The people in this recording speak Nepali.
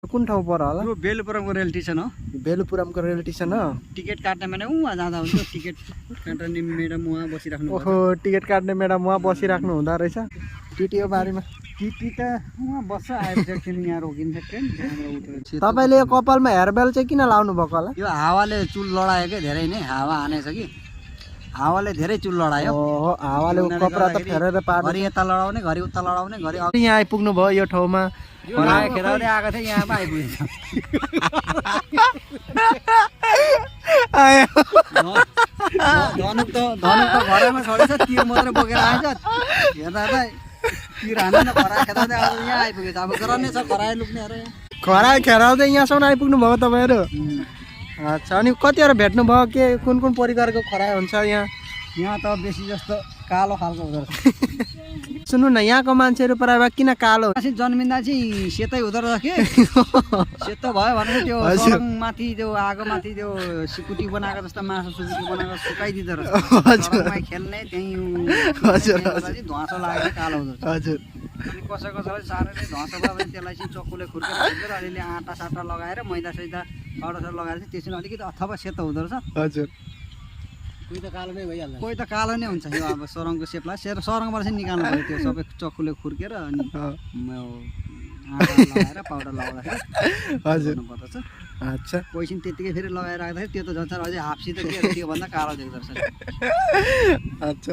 कुन ठाउँ पर होला? यो बेलुपुरमको रेल स्टेसन हो। बेलुपुरमको रेल स्टेसन हो। टिकट काट्ने माने उहाँ जाँदा हुन्छ। टिकट काट्ने म्याडम उहाँ बसिराख्नु। ओहो टिकट काट्ने म्याडम उहाँ बसिराख्नु हुँदो रहेछ। टिटिओ बारीमा टिटी त उहाँ बस्छ आइपुग्छ यहाँ रोकिन्छ ट्रेन त्यहाँबाट उठेर। तपाईँले यो कपालमा हेयरबेल चाहिँ किन लाउनु भएको होला? यो हावाले चुल लडायो क्या धेरै नै हावा हानेछ कि हावाले धेरै चुल लडायो। ओहो हावाले कपडा त फेरेर पार्नु। घरि यता लडाउने घरि उता लडाउने घरि यहाँ आइपुग्नु भयो यो ठाउँमा। खेराउने आएको थियो यहाँ आइपुगेछ। धनुक त घरैमा छोडेछ तिर मात्रै बोकेर आएछ हेर्दा त तिर हान्दैन खरायो खेदाउँदै अब यहाँ आइपुगेछ। अब गराउने छ खरायो लुक्ने अरे खरायो खेराउँदै यहाँसम्म आइपुग्नु भयो तपाईँहरू। अच्छा अनि कतिवटा भेट्नु भयो के कुन कुन परिकारको खरायो हुन्छ यहाँ? यहाँ त बेसी जस्तो कालो खालको हुँदो रहेछ। सुन्नु न यहाँको मान्छेहरू प्रायः किन कालो? जन्मिँदा चाहिँ सेतै हुँदो रहेछ कि सेतो भयो भने त्यो माथि त्यो आगोमाथि त्यो सिकुटी बनाएको जस्तो मासु सुकुटी बनाएको सुकाइदिँदो रहेछ। खेल्ने त्यहीँ धुवासो लागेर कालो हुँदो रहेछ। हजुर अनि कसै कसैलाई साह्रै नै धुवासो भयो भने त्यसलाई चाहिँ चक्कुले खुर्केर अलिअलि आँटा साटा लगाएर मैदा सैदा पाउडर लगाएर चाहिँ त्यसमा अलिकति अथवा सेतो हुँदो रहेछ। हजुर कोही त कालो नै भइहाल्छ। कोही त कालो नै हुन्छ। यो अब सरङको सेपलाई सरङबाट चाहिँ निकाल्नु पऱ्यो त्यो सबै चक्कुले खुर्केर अनि आँटा लगाएर पाउडर लगाउँदाखेरि हजुर पर्दछ। अच्छा कोही चाहिँ त्यतिकै फेरि लगाएर राख्दाखेरि त्यो त झन् अझै हाप्सी त के त्योभन्दा कालो देख्दो रहेछ। अच्छा